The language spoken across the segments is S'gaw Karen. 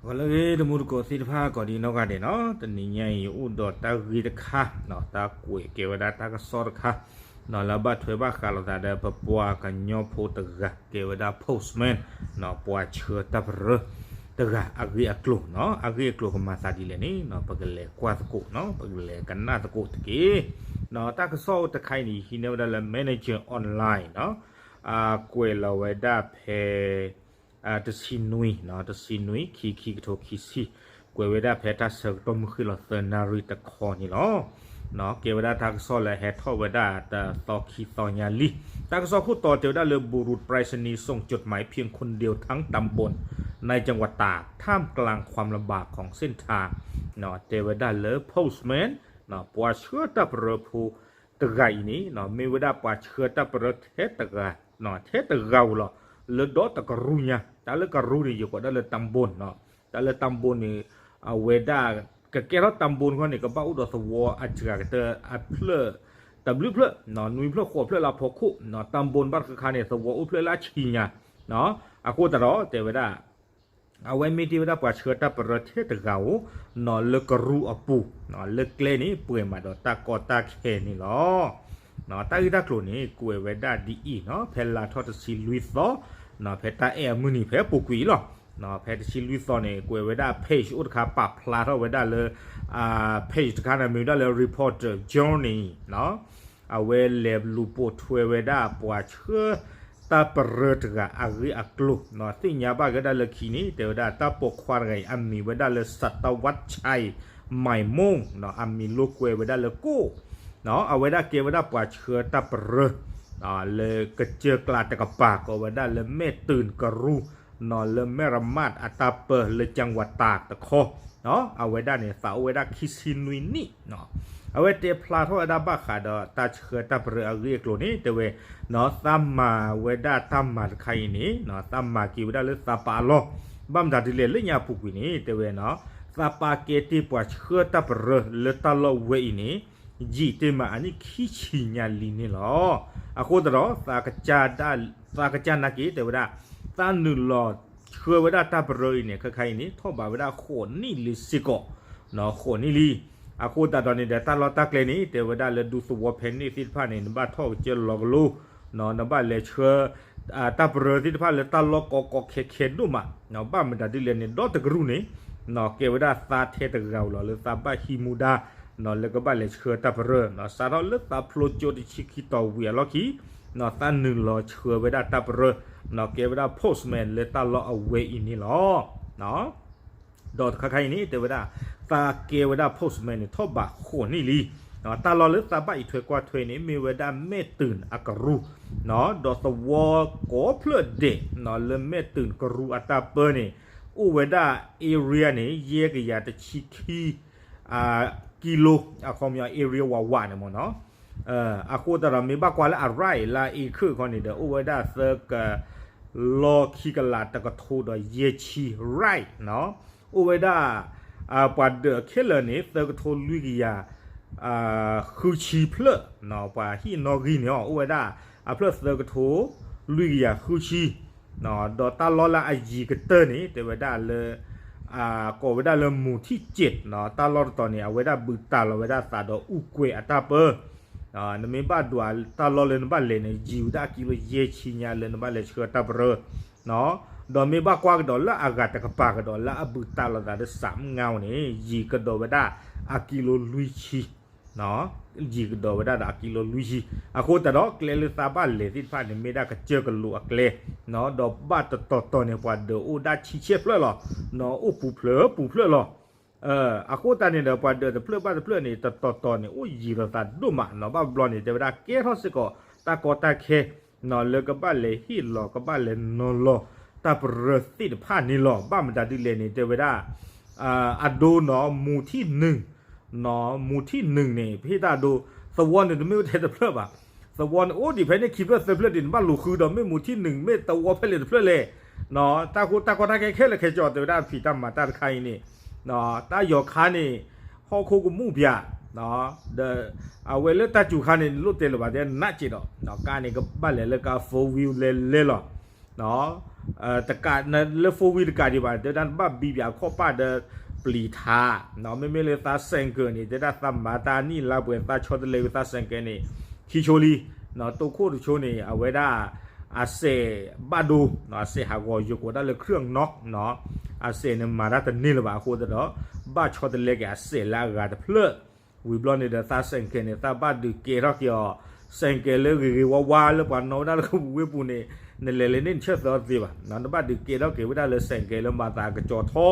ဂီၤလၢအဂ့ၤ တံၤသကိးသ့ၣ်တဖၣ် ကိးဒံနီၢ်ဂၤဒဲးနီၤ, တနံၤညါအံၤ ယအိၣ်ဒီးတၢ်ဂ့ၢ်တခါ, တၢ်ကွဲးကဲဝဲဒၣ်တၢ်ကစီၣ်တခါ, လၢအဘၣ်ထွဲဘၣ်ဃးလိာ်သးဒီး ပပှၤကညီဖိတဂၤ ကဲဝဲဒၣ် postman, ပှၤဆှၢတၢ်ပရၢတဂၤအဂ့ၢ်အကျိၤနီၤ, အဂ့ၢ်အကျိၤကမၤသးဒ်လဲၣ်န့ၣ် ပကလဲၤကွၢ်သကိးနီၤ, ပကလဲၤကနၣ်သကိးတက့ၢ်. တၢ်ကစီၣ်တခါအံၤန့ၣ် ယဟံးန့ၢ်ဝဲဒၣ်လၢ Manager Online နီၤ, ကွဲးလီၤဝဲဒၣ်ဖဲ တဆံနွံ, တဆံနွံ ခံ ခံကထိခံဆံ, ကွဲးဝဲဒၣ်ဖဲတၢ်ဆၢကတီၢ်မုၢ်ဃ့ၢ်လီၤသၢနၣ်ရံၣ်တခီန့ၣ်လီၤ. ကဲဝဲဒၣ်တၢ်ကစီၣ်လၢဟဲထီၣ်ဝဲဒၣ်တသီခံသီညါလံ. တၢ်ကစီၣ်ခိၣ်တီတဲဝဲဒၣ်လၢ บุรุษไปรษณีย์ส่งจดหมายเพียงคนเดียวทั้งตำบลในจังหวัดตาก ท่ามกลางความลำบากของเส้นทาง တဲဝဲဒၣ်လၢ postman ပှၤဆှၢတၢ်ပရၢဖိတဂၤအံၤန့ၣ် မ့ၢ်ဝဲဒၣ်ပှၤဆှၢတၢ်ပရၢထဲတဂၤ, ထဲတဂၤဧိၤလီၤ, လၢဒီတကရူၢ်ညါ, တၢ်လၢကရူၢ်န့ၣ် ယကိးဒၣ်လၢ ตำบล နီၤ, တၢ်လၢ ตำบล န့ၣ် အဝဲဒၣ် ကကဲထီၣ် ตำบล ခီန့ၣ် ကဘၣ်အိၣ်ဒီးသဝီအစှၤကတၢၢ်အဖျၢၣ် တဘျုးဖျၢၣ်, နွံဖျၢၣ်ဃိးဖျၢၣ်လၢအဖီခိၣ်, ตำบล ဘၣ်တခါခါန့ၣ် သဝီအိၣ်ဖျၢၣ်လၢအဆံညါ, အဃိသတးဒီးတဲဝဲဒၣ် အဝဲမ့ၢ်တ့ၢ်ဝဲဒၣ်ပှၤဆှၢတၢ်ပရၢထဲတဂၤဧိၤ, နီၤလၢကရူၢ်အပူၤ, လၢကျဲန့ၣ် ပှဲၤမးဒီးတၢ်ကီတၢ်ခဲန့ၣ်လီၤ. တၢ်ဂ့ၢ်တၢ်ကျိၤန့ၣ် ကွဲးဝဲဒၣ်ဒ်အံၤနီၤ, ဖဲလါထီၣ်တဆံလွံၢ်သီ, ဖဲတၢ်အဲၣ်အမုၢ်နံၤဖဲအပူၤကွံာ်အံၤလီၤ. ဖဲတဆံလွံၢ်သီန့ၣ် ကွဲးဝဲဒၣ် page အိၣ်တခါ ပာ်ဖျါထီၣ်ဝဲဒၣ်လၢ page တခါန့ၣ် မ့ၢ်ဝဲဒၣ်လၢ Reporter Journey နီၤ အဝဲလဲၤလူၤပိာ်ထွဲဝဲဒၣ်ပှၤဆှၢတၢ်ပရၢတဂၤအဂ့ၢ်အကျိၤ, သ့ၣ်ညါဘၣ်က့ၤဝဲဒၣ်လၢခံန့ၣ် တဲဝဲဒၣ်တၢ်ပိာ်ခွါတဂၤအံၤ အမံၤဝဲဒၣ်လၢ สัตวัฒน์ชัย ไหมม่วง အမံၤလိာ်ကွဲဝဲဒၣ်လၢကိၣ်, အဝဲဒၣ်ကဲဝဲဒၣ်ပှၤဆှၢတၢ်ပရၢ လၢကစၢၢ်ကျးတကပၤ ကိးဝဲဒၣ်လၢ แม่ตื่น ကရူၢ် နီၤလၢ แม่ระมาด အတၢ်ပၢ လၢ จังหวัดตาก တခီ, အဝဲဒၣ်န့ၣ် သးအိၣ်ဝဲဒၣ်ခံဆံနွံနံၣ်, အဝဲတဲဖျါထီၣ်ဝဲဒၣ်ဘၣ်ဃးဒီးတၢ်ဆှၢတၢ်ပရၢအဂ့ၢ်အကျိၤန့ၣ် တဲဝဲ သးမၤဝဲဒၣ်တၢ်မၤတခါအံၤန့ၣ် သးမၤက့ၤဝဲဒၣ်လၢသးပာ်အလီၢ်, ဘၣ်မတၤဒ်လဲၣ်လၢညါအပူၤကွံာ်န့ၣ် တဲဝဲ သးပာ်ကဲတ့ၢ်ပှၤဆှၢတၢ်ပရၢလၢတၢ်လီၢ်ဝဲအံၤန့ၣ် ယံာ်တ့ၢ်မးအနံၣ်ခံဆံညါလံန့ၣ်လီၤ. အဃိသတးဒီး သးကစၢ်နာ်က့ၤ တဲဝဲဒၣ် သးနုာ်လီၤဆှၢဝဲဒၣ်တၢ်ပရၢအံၤန့ၣ် ခဲခါအံၤန့ၣ် ထီၣ်ဘးဝဲဒၣ်ဃိးနံၣ်လံစ့ၢ်ကီး, ဃိးနံၣ်လံ. အဃိသတးဒီးန့ၣ်ဒီး တၢ်လီၢ်တၢ်ကျဲန့ၣ် တဲဝဲဒၣ်လၢဒူသဝီဖဲန့ၣ်သ့ၣ်တဖၣ်န့ၣ် နဘၣ်ထီၣ်ကစၢၢ်လီၤကလိ, နဘၣ်လဲၤဆှၢ တၢ်ပရၢသ့ၣ်တဖၣ်လၢတၢ်လီၢ်ကီကီခဲခဲဒိၣ်မး, ဘၣ်မတၤဒ်လဲၣ်န့ၣ် ဒီတကရူၢ်န့ၣ် ကဲဝဲဒၣ်သးထဲတဂၤဧိၤလီၤ လၢသးဘၣ်ဟံးမူဒါ လၢကဘၣ်လဲၤဆှၢတၢ်ပရၢ, စးထီၣ်လၢသးဖျိကၠိတဆံခံတီၤဝံၤအလီၢ်ခံ သးနုာ်လီၤဆှၢဝဲဒၣ်တၢ်ပရၢ, ကဲဝဲဒၣ် postman လၢတၢ်လီၢ်အဝဲအံၤန့ၣ်လီၤ. ဒီးတခါခါအံၤန့ၣ် တဲဝဲဒၣ် သးကဲဝဲဒၣ် postman န့ၣ် ထီၣ်ဘးဃိးနံၣ်လံ. တၢ်လီၢ်လၢသးဘၣ်အံးထွဲကွၢ်ထွဲန့ၣ် မ့ၢ်ဝဲဒၣ် แม่ตื่น အကရူၢ်, ဒီးသဝီကိးဖျၢၣ်ဒဲး လၢ แม่ตื่น ကရူၢ်အတၢ်ပၢန့ၣ် အိၣ်ဝဲဒၣ် area န့ၣ် ယဲၢ်ကယၤတဆံခံ ကံလိ, အခီပညီ area ဝးဝးန့ၣ်မ့ၢ်နီၤ. အဃိသတးဒီး မ့ၢ်ဘၣ်ကွၢ်လၢအ right လၢအ acre ခီန့ၣ်ဒီး အိၣ်ဝဲဒၣ်သၢက လီၢ်ခံကလးတကထိဒီးယဲၢ်ဆံ right နီၤ, အိၣ်ဝဲဒၣ် ပှၤဒၢးခဲလၢာ်န့ၣ် သၢကထိလွံၢ်ကယၤ ဃုဆံဖျၢၣ်, ပှၤဟံၣ်နီၣ်ဂံၢ်န့ၣ် အိၣ်ဝဲဒၣ် အဖျၢၣ်သၢကထိလွံၢ်ကယၤဃုဆံ, ဒီးတၢ်လီၢ်လၢအယံၤကတၢၢ်န့ၣ် တဲဝဲဒၣ်လၢ ကိးဝဲဒၣ်လၢ หมู่ที่เจ็ด နီၤ, တၢ်လီၢ်တတီၤန့ၣ် အဝဲဒၣ်ဘုးတၢ်လီၤဝဲဒၣ်သးဒီးအူကွဲးအတၢ်ပၢ နမ့ၢ်ဘၣ်ဒွးတၢ်လီၢ်လၢနဘၣ်လဲၤန့ၣ် ယံာ်ဝဲဒၣ်အကံလိယဲၢ်ဆံညါလၢနဘၣ်လဲၤဆှၢတၢ်ပရၢ, ဒီးမ့ၢ်ဘၣ်ကွၢ်ကဒီးလၢအဂၤတကပၤကဒီးလၢအဘုးတၢ်လီၤသးဒီး สามเงา န့ၣ် ယံာ်ကဒီးဝဲဒၣ်အကံလိလွံၢ်ဆံ, ယံာ်ကဒီးဝဲဒၣ်ဒီးအကံလိလွံၢ်ဆံ, အဃိသတးဒီး ကျဲလၢသးဘၣ်လဲၤသ့ၣ်တဖၣ်န့ၣ် မ့ၢ်ဒၣ်ကစၢၢ်ကလိအကျဲ, ဒီးဘၣ်တတီၤတီၤန့ၣ် ပှၤဒၢးအိၣ်ဒၣ်ဆံဆဲၣ်ဖျၢၣ်လီၤ, အိၣ်ပူၤဖျၢၣ်ပူၤဖျၢၣ်လီၤ. အဃိသတးန့ၣ်ဒီး ပှၤဒၢးတဖျၢၣ်ဘၣ်တဖျၢၣ်န့ၣ် တတီၤတီၤန့ၣ် အိၣ်ယံၤလိာ်သးဒိၣ်မးနီၤ, ဘၣ်ဘျီန့ၣ် တဲဝဲဒၣ်ကဲထီၣ်စ့ၢ်ကီး တၢ်ကီတၢ်ခဲ လၢကဘၣ်လဲၤဟ့ၣ်လီၤ ကဘၣ်လဲၤနီၤလီၤ တၢ်ပရၢသ့ၣ်တဖၣ်န့ၣ်လီၤ. ဘၣ်မတၤဒ်လဲၣ်န့ၣ် တဲဝဲဒၣ် အဒိနီၤ မူၤထံၣ်နုာ် မူၤထံၣ်နုာ်န့ၣ် ပဟ့ၣ်တၢ်အဒိ သဝီန့ၣ်တမ့ၢ်အိၣ်ထဲတဖျၢၣ်ဘၣ်, သဝီန့ၣ်အိၣ်ဒံးဖဲန့ၣ်ခံဖျၢၣ်သၢဖျၢၣ်ဒံး နဘၣ်လူၤဃုဒီး မ့ၢ်မူၤထံၣ်နုာ် မ့ၢ်သဝီဖဲလဲၣ်တဖျၢၣ်လဲၣ်, တၢ်ဃိတၢ်ကီတၢ်ခဲခဲလၢာ်ခဲဆ့ တဲဝဲဒၣ်ဖံးတၢ်မၤတၢ်တခါအံၤန့ၣ် တၢ်ယီၤခါန့ၣ် ဟီၣ်ခိၣ်ကမူၣ်ပၠး ဒီး အဝဲလၢတၢ်စူၤခါန့ၣ် လိၣ်တဲလၢၤဘၣ်တဲနးစ့ဒီး ကါန့ၣ်ကဘၣ်လဲၤလၢကါ four wheel လဲၤလဲၤလီၤ. တကးလၢ four wheel တကးဒံးဘၣ် တဲဝဲဒၣ်နဘၣ်ဘံပၠးအခီၣ်ပၢ်ဒီးပျံၤထး, မ့မ့ၢ်လၢသး ဆိုင်ကယ်န့ၣ် တဲဒၣ်သးမၤတၢ်နံၣ်လါပှဲၤ သးဆီတလဲဝံၤသး ဆိုင်ကယ် န့ၣ် ခံဆိလံ, တိခိၣ်တဆိန့ၣ် အဝဲဒၣ် အစဲးဘၣ်ဒိ, အစဲးဟးဂီၤယိာ်ကိးဒၣ်လၢ เครื่องน็อก, အစဲးန့ၣ်မၤတၢ်တန့ၢ်လၢၤဘၣ်အဃိသတးဒီး ဘၣ်ဆီတလဲက့ၤအစဲးလၢအဂၤတဖျၢၣ်, ဝံၤဘျီန့ၣ်ဒီးသး ဆိုင်ကယ် န့ၣ် သးဘၣ်ဒုးကဲထီၣ်က့ၤအီၤ, ဆိုင်ကယ် လၢဂ့ၤဂ့ၤဝါဝါလၢပှၤနီၣ်ဝဲဒၣ်လၢကဝ့ၢ်ပူၤန့ၣ် နလဲၤလဲၤန့ၣ်နဆၢၣ်သၢသ့ဘၣ်, နဘၣ်ဒုးကဲထီၣ်က့ၤဝဲဒၣ်လၢ ဆိုင်ကယ် လၢမၤသးကစီၤထီ,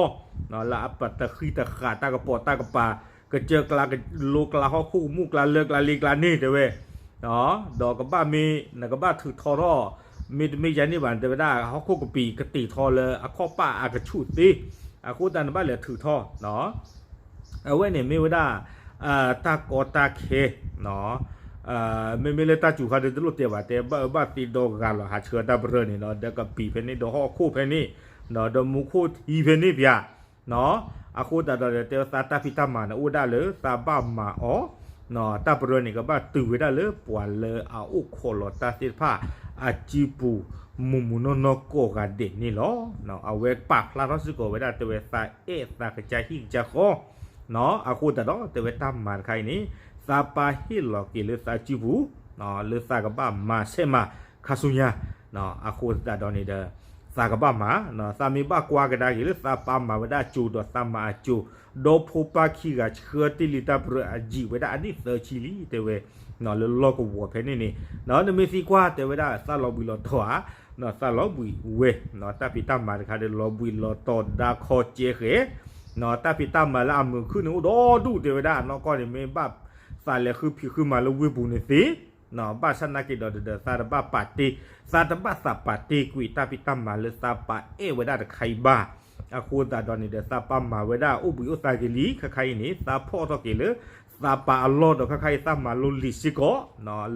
လၢအပတဃံတဃာ်တၢ်ကပိာ်တၢ်ကပၤ, ကစၢၢ်ကျါ လိကျါဟီၣ်ခိၣ်ကမူၣ်ကျါလၢကျါလ့ကျါန့ၣ်တဲဝဲ, ဒီးကဘၣ်မ့ၢ် နကဘၣ်ထုးထီထီၣ်, မ့တမ့ၢ်ယၤန့ၣ်ဘၣ် တဲဝဲဒၣ် ဟီၣ်ခိၣ်ကပံာ်ကတ့ၢ်ထီလၢအခီၣ်ပၢ်အကဆူၣ်သ့, အဃိသတးနဘၣ်လဲၤထုးထီ အဝဲန့ၣ်မ့ၢ်ဝဲဒၣ် တၢ်ကီတၢ်ခဲ, မ့မ့ၢ်လၢတၢ်စူၤခါဒီးတလိၣ်တဲဘၣ် တဲဘၣ်အၢဘၣ်သီဒီဂၤလီၤ ဟးဆှၢတၢ်ပရၢန့ၣ်ဒီး ဒီးကပံာ်ဖဲန့ၣ် ဒီးဟီၣ်ခိၣ်ဖဲန့ၣ်, ဒီးမူခိၣ်ထံဖဲန့ၣ်ပၠး, အဃိသတးဒီးတဲဝဲသးတၢ်ဖံးတၢ်မၤန့ၣ် အိၣ်ဒၣ်လၢသးဘၣ်မၤအီၤ, တၢ်ပရၢန့ၣ် ကဘၣ်တုၤဝဲဒၣ်လၢပှၤလၢအအိၣ်ခိးလီၤတၢ်သ့ၣ်တဖၣ် အစုပူၤ မုၢ်မုၢ်နီၢ်နီၢ်ကိးဂၤဒဲးန့ၣ်လီၤ. အဝဲပာ်ဖျါထီၣ်စ့ၢ်ကီးဝဲဒၣ် တဲဝဲသးအဲၣ်သးကစၢ်ဟံၣ်ကစၢ်ဃီ, အဃိသတးဒီး တဲဝဲတၢ်မၤတခါအံၤန့ၣ် သးပာ်ဟ့ၣ်လီၤက့ၤလၢသးစုပူၤ, လၢသးကဘၣ်မၤဆဲးမၤခါဆူညါ, အဃိသတးဒီးန့ၣ်ဒီး သးကဘၣ်မၤ, သးမ့ၢ်ဘၣ်ကွၢ်ကဒါက့ၤလၢသးပာ်မၤဝဲဒၣ်အစိၤဒီးသးမၤအစိၤ, ဒီဖိပၢ်ခံဂၤဆှၢတ့ၢ်လံတၢ်ပရၢအယံာ်ဝဲဒၣ်အနံၣ်သၢဆံလံ တဲဝဲ, လၢလီၢ်ကဝီၤဖဲန့ၣ်န့ၣ်, နမ့ၢ်သံကွၢ်တဲဝဲဒၣ်သးလီၤဘှံးလီၤတီၤဧါ, သးလီၤဘှံးဝဲ, တၢ်ဖံးတၢ်မၤတခါဒီးလီၤဘှံးလီၤတီၤဒါခီကဲဃဲ, တၢ်ဖံးတၢ်မၤလၢအမုာ်ခုၣ်န့ၣ်အိၣ်ဒီဒူၣ်တဲဝဲဒၣ် နီၢ်ကီၢ်န့ၣ်မ့ၢ်ဘၣ်သးလဲၤဃုဖံးဃုမၤလၢဝ့ၢ်ပူၤန့ၣ်သ့, ဘၣ်ဆၣ်နာ်က့ဒီးဒီးသးတဘၣ်ပာ်တ့, သးတဘၣ်သးပာ်တ့ကွံာ်တၢ်ဖံးတၢ်မၤလၢသးပာ်အဲၣ်ဝဲဒၣ်တခါအံၤဘၣ်, အဃိသတးဒီးန့ၣ်ဒီး သးပာ်မၤဝဲဒၣ်အိၣ်ဘှံးအိၣ်သါက့ၤလံ ခါခါအံၤန့ၣ် သးဖီၣ်ထီၣ်က့ၤလၢ သးပာ်အလီၢ်ဒီးခါခါအံၤသးမၤလိလံာ်စ့ၢ်ကီး,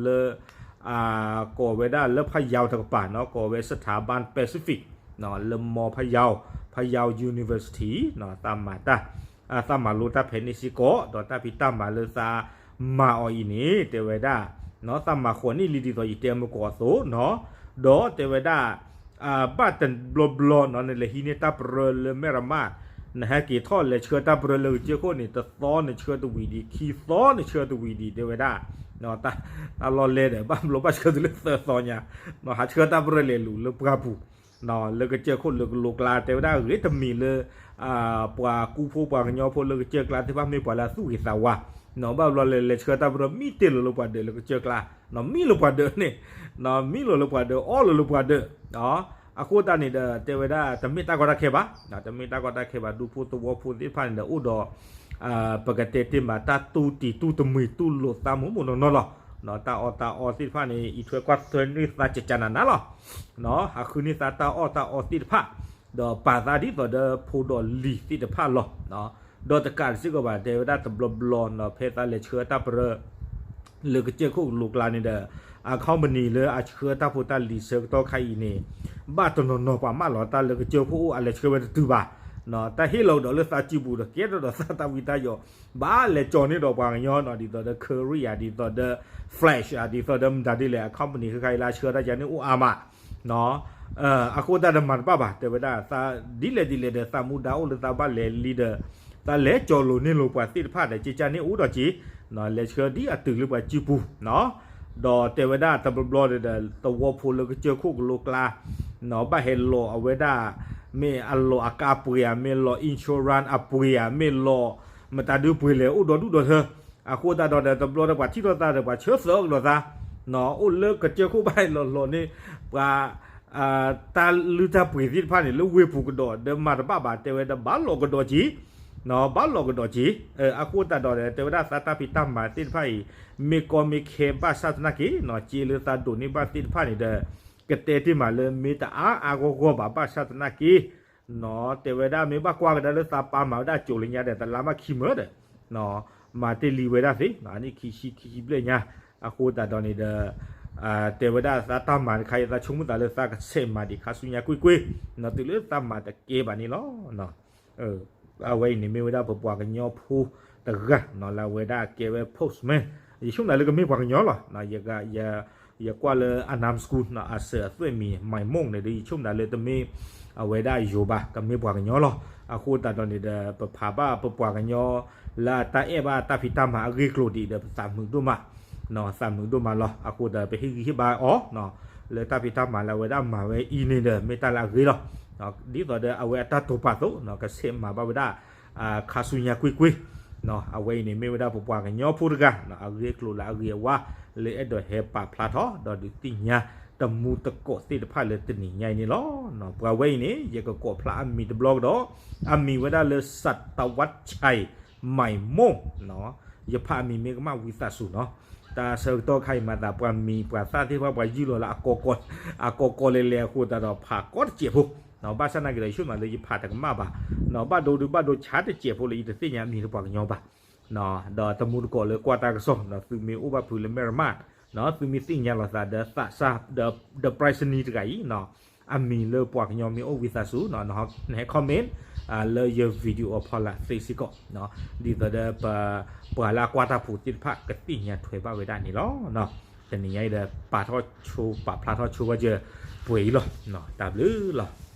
လၢ ကိးဝဲဒၣ်လၢဖးယၢဝ်တကပၤနီၤ ကိးဝဲ สถาบัน Pacific လၢ ม.พะเยา พะเยา University သးမၤတၢ် သးမၤလိတၢ်ဖဲန့ၣ်စ့ၢ်ကီး ဒီးတၢ်ဖံးတၢ်မၤလၢသးမၤအီၤအံၤန့ၣ် တဲဝဲဒၣ် သးမၤဃီၤနံၣ်လံဒ်သိးယတဲမုၢ်ကီးအသိးနီၤ ဒီးတဲဝဲဒၣ် ဘၣ်တဘျီဘျီနီၤ နလဲၤဟံးန့ၢ်တၢ်ပရၢလၢမဲၢ်ရမး နဟဲက့ၤထီၣ်လဲၤဆှၢတၢ်ပရၢလၢကစၢၢ်ခိၣ်န့ၣ် တသီနဆှၢတဝံၤဒံး ခံသီနဆှၢတဝံၤဒံး တဲဝဲဒၣ် တၢ်လီၢ်လဲဒီး ဘၣ်ဘျီဘၣ်ဆှၢတုၤလၢသၢသီညါ ဟးဆှၢတၢ်ပရၢလဲၤလူၤလၢပှၢ်ပူၤ လၢကစၢၢ်ခိၣ်လၢကလိကျါ တဲဝဲဒၣ်အဂ့ၤတမံၤလၢ ပှၤကူဖိပှၤကညီဖိလၢကစၢၢ်ကျါသ့ၣ်တဖၣ်မ့ၢ်ပှၤလၢအသူၣ်ဂ့ၤသးဝါ ဘၣ်ဘျီလဲၤလဲၤဆှၢတၢ်ပရၢမံတ့ၢ်လီၤလၢပှၤဒၢးလၢကစၢၢ်ကျါ မံလီၤပှၤဒၢးန့ၣ် မံလီၤလၢပှၤဒၢး အီၣ်လီၤလၢပှၤဒၢး အဃိသတးန့ၣ်ဒီး တဲဝဲဒၣ် တမ့ၢ်တၢ်ကီတၢ်ခဲဘၣ်, တမ့ၢ်တၢ်ကီတၢ်ခဲဘၣ် ဒူဖိသဝီဖိသ့ၣ်တဖၣ်န့ၣ်ဒီး အိၣ်ဒီး ပကတဲတ့ၢ်မး တၢ်တူၢ်တံၢ်တူၢ်တမှံၤတူၢ်လိာ်သးမိၢ်မိၢ်နီၢ်နီၢ်လီၤ. တၢ်အီၣ်တၢ်အီသ့ၣ်တဖၣ်န့ၣ် အံးထွဲကွၢ်ထွဲန့ၢ်သးကကနၤနၤလီၤ. ဟးဃုန့ၢ်သးတၢ်အီၣ်တၢ်အီသ့ၣ်တဖၣ် ဒီးပာ်သးဒ်သိးဒီးဖိဒီးလံၤသ့ၣ်တဖၣ်လီၤ. ဒီးတကးစ့ၢ်ကီးဘၣ် တဲဝဲဒၣ်တဘျီဘျီနီၤ ဖဲသးလဲၤဆှၢတၢ်ပရၢ လၢကစၢၢ်ခိၣ်ကလိကျါန့ၣ်ဒီး အ company လၢအဆှၢတၢ်ဖိတၢ်လံၤဆၢကတီၢ်ခါအံၤန့ၣ် ဘၣ်တနီၤနီၤပှၤမၢလီၤတၢ်လၢကစၢၢ်ခိၣ်အိၣ် အလဲၤဆှၢဝဲတတုၤဘၣ်. တၢ်ဟ့ၣ်လီၤကဒီးလၢသးစုပူၤဒီး ကဲထီၣ်ဒီးသးတၢ်ဝံတၢ်ယိး ဘၣ်လဲၤကၠီၤန့ၢ်ဒီးပှၤကညီနီၤ ဒ်သိးဒီး Curry ဧါ ဒ်သိးဒီး Flash ဧါ ဒ်သိးဒီးမတၤဒ်လဲၣ် အ company ခဲခါအံၤလၢအဆှၢတၢ်ယၤန့ၣ်အိၣ်အါမး အဃိသတးဒီးမၤတဘၣ်ဘၣ် တဲဝဲဒၣ် သးဒ်လဲၣ်ဒ်လဲၣ်ဒီး သးမူဒါအိၣ်လၢသးဘၣ်လဲၤလံဒီး သးလဲၤကၠီၤလိာ်န့ၢ်လိာ်ပှၤသ့ၣ်တဖၣ်ဒီး ကကၢ်န့ၣ်အိၣ်ဒီးက့ၤ လဲၤဆှၢဒ်အတုၤလၢပှၤစုပူၤ ဒီးတဲဝဲဒၣ်တဘျီဘျီဒီး သဝီဖိလၢကစၢၢ်ခိၣ်ကလိကျါ ဘၣ်ဟဲလီၤအဝဲဒၣ် မ့ၢ်အလီၤအကါပှ့ၤဧါ မ့ၢ်လီၤ insurance အပှ့ၤဧါ မ့ၢ်လီၤ မတၤဒုပှ့ၤလဲၣ် အိၣ်ဒီဒူၣ်ဒီထၢ အဃိသတးဒီး တဘျီဒီးပှၤထံၣ်ထီၣ်သးဒီး ပှၤဆၢသၢအီၤကဒီးသး အိၣ်လၢကစၢၢ်ခိၣ်ဘၣ်ဟဲလီၤလီၤန့ၢ် ပှၤ တၢ်လုၢ်တၢ်ပှ့ၤသ့ၣ်တဖၣ်န့ၣ် လၢဝ့ၢ်ပူၤကဒီး ဒီးမၤတဘၣ်ဘၣ် တဲဝဲဒၣ် ဘၣ်လီၤကဒီးက့ၤ ဘၣ်လီၤကဒီးက့ၤ အဃိသတးဒီး တဲဝဲဒၣ်သးတၢ်ဖံးတၢ်မၤသ့ၣ်တဖၣ်အံၤ မ့ၢ်ကီမ့ၢ်ခဲဘၣ်ဆၣ်သနာ်က့ စ့လၢသးဒိးန့ၢ်ဘၣ်သ့ၣ်တဖၣ်န့ၣ်ဒီး ကတဲတ့ၢ်မးလၢမ့ၢ်တအါအါဂီၢ်ဂီၢ်ဘၣ် ဘၣ်ဆၣ်သနာ်က့ တဲဝဲဒၣ်မ့ၢ်ဘၣ်ကွၢ်ကဒါလၢသးပာ်မၤဝဲဒၣ်ကၠိလၢညါဒီး တလါမးခံမၢဒီး မၤတ့ၢ်လံဝဲဒၣ်သ့ အနံၣ်ခံဆံခံဆံဘျဲၣ်ညါ အဃိသတးဒီးန့ၣ်ဒီး တဲဝဲဒၣ်သးတၢ်မၤတခါအံၤ သးဆိကမိၣ်သးလၢသးကဆဲးမၤဒံးခါဆူညါကွ့ၢ်ကွ့ၢ် တုၤလၢသးမၤတကဲဘၣ်န့ၣ်လီၤ. အဝဲအံၤန့ၣ်မ့ၢ်ဝဲဒၣ်ပပှၤကညီဖိတဂၤနီၤ လၢအဝဲဒၣ်ကဲဝဲ postman ယဆိကမိၣ်လၢကမ့ၢ်ပှၤကညီလီၤ. ယ ယကွၢ်လၢအ name school နီၤ အစၢၤအသွဲၣ်မံၤ မၤမိၣ်န့ၣ်ဒီး ယဆိကမိၣ်ဒၣ်လၢတမ့ၢ်အဝဲဒၣ်ယိၤဘၣ်, ကမ့ၢ်ပှၤကညီလီၤ. အဃိသတးဒီးန့ၣ်ဒီး ပဖးဘၣ်ပပှၤကညီ လၢအတၢ်အဲၣ်ဘၣ်တၢ်ဖံးတၢ်မၤအဂ့ၢ်အကျိၤဒံးဒီး ပသးမုာ်ဒိၣ်မး, သးမုာ်ဒိၣ်မးလီၤ. အဃိသတးဒီး ပဟ့ၣ်ဂံၢ်ဟ့ၣ်ဘါအီၤ လၢတၢ်ဖံးတၢ်မၤလၢအဝဲဒၣ်မၤဝဲအံၤန့ၣ်ဒီး မ့ၢ်တၢ်လၢအဂ့ၤလီၤ. ဒ်သိးဒီးအဝဲအတၢ်တိာ်ပာ်အသိး ကဆဲးမၤဘၣ်ဝဲဒၣ် ခါဆူညါကွ့ၢ်ကွ့ၢ်, အဝဲအံၤန့ၣ် မ့ၢ်ဝဲဒၣ်ပပှၤကညီဖိတဂၤ အဂ့ၢ်အကျိၤလၢအဂ့ၤအဝါ လၢအဲၣ်ဒိးဟဲပာ်ဖျါထီၣ် ဒီးဒုးသ့ၣ်ညါတမူတကိးသ့ၣ်တဖၣ်လၢတနံၤညါအံၤန့ၣ်လီၤ. ပှၤဝဲအံၤန့ၣ် ယကကိးဖျါအမံၤတဘျီကဒီး, အမံၤဝဲဒၣ်လၢ စးတဝါဆဲး မၤမိၣ်, ယဖးအမံၤမ့ၢ်ကမၣ်ဝံသးစူၤနီၤ. တၢ်ဆၢကတီၢ်ခါအံၤမၤသး ပှၤမံၤပှၤသၣ်သ့ၣ်တဖၣ် ပှၤယုၢ်လီၤလၢ အကိးကိးလဲၤလဲၤအဃိသတးဒီး ဖးကိးတစဲးဖိ, ဘၣ်ဆၣ်နာ်က့ဒီး ယဆိကမိၣ်လၢယဖးတကမၣ်ဘၣ်, ဘၣ်ဒိဒုးဘၣ်ဒိဆါတစဲးဖိလၢယတသ့ၣ်ညါအမံၤလၢပှၤကညီဘၣ်. ဒီးတမူတကိးလၢကွၢ်တၢ်ကစီၣ် သုမ့ၢ်အိၣ်ဘၣ်ဖုးလၢမဲၢ်ရမး, သုမ့ၢ်သ့ၣ်ညါလီၤသးဒီးသးစၢ် ဒီးပြိုင်စနံတဂၤအံၤ အမံၤလၢပှၤကညီမ့ၢ်အိၣ်ဝံသးစူၤ နဟဲ comment လၢယ video အဖီလာ်သ့စ့ၢ်ကီး, ဒ်သိးဒီး ပှၤလၢအကွၢ်တၢ်ဖိသ့ၣ်တဖၣ် ကသ့ၣ်ညါထွဲဘၣ်ဝဲဒၣ်န့ၣ်လီၤ. တနံၤညါအံၤဒီး ပာ်ထီၣ်ဆိ ပာ်ဖျါထီၣ်ဆိဝဲကပှဲၤအံၤလီၤ. တၢ်ဘျုးလီၤ.